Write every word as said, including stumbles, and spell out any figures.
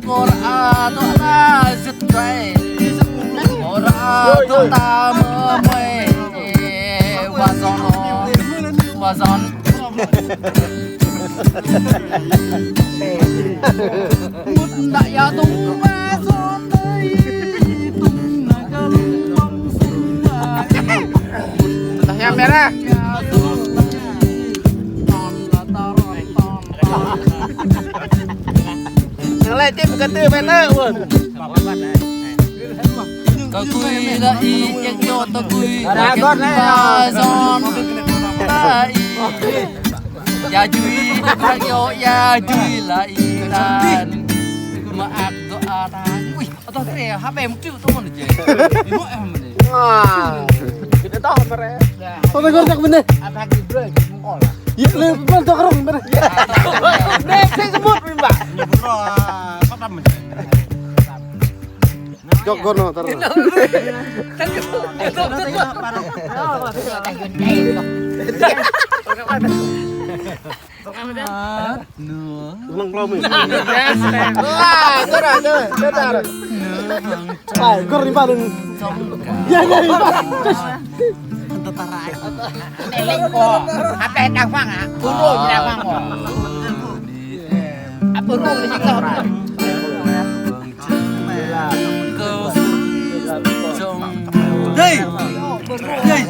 Kor a dŏ ta zĭt rai. Kor a dŏ ta mơmơi. Wa zon. Wa zon. Mŭt ta ya dŏ wa zon. Dŏ na gơ̆ lŏm sum wa. Tah yang merah. Nang lĕ tip kơ tơ bên ơ, ôn. Tơgui la i, yang yo tơgui. Ada akor, nè. Ba zon. La i. Ya jui, yang yo, ya jui la i tan. Mă ak dŏ a tan. Ui, atât kre, hă, bem tu, tu mơ̆n jĕ. Imo em ni. Ah. Kita tahu mereka. Tơgui tăk mơ̆n. Apa ki bro, mŭk ôh lah. Yă, lĕ, mơ̆n tŏk rŏng, mơ̆n. Nê, sĭ sơmŭt, mĭn ƀă. Ñu bro, sŏt tăm mơ̆n. Jŏk gơ̆n nô, tơr. Lăng klom mĭn. Lah, tơr, tơr, tơr. Lah, gơ̆n ni ƀă đơ̆ng. Ya, ya, ya. Tơr. Nê lĕ kơ. Hă, đang văng hă? Bơrô ñu đang văng kơ. Apa bơrô ñu đang văng? Dei. Dei.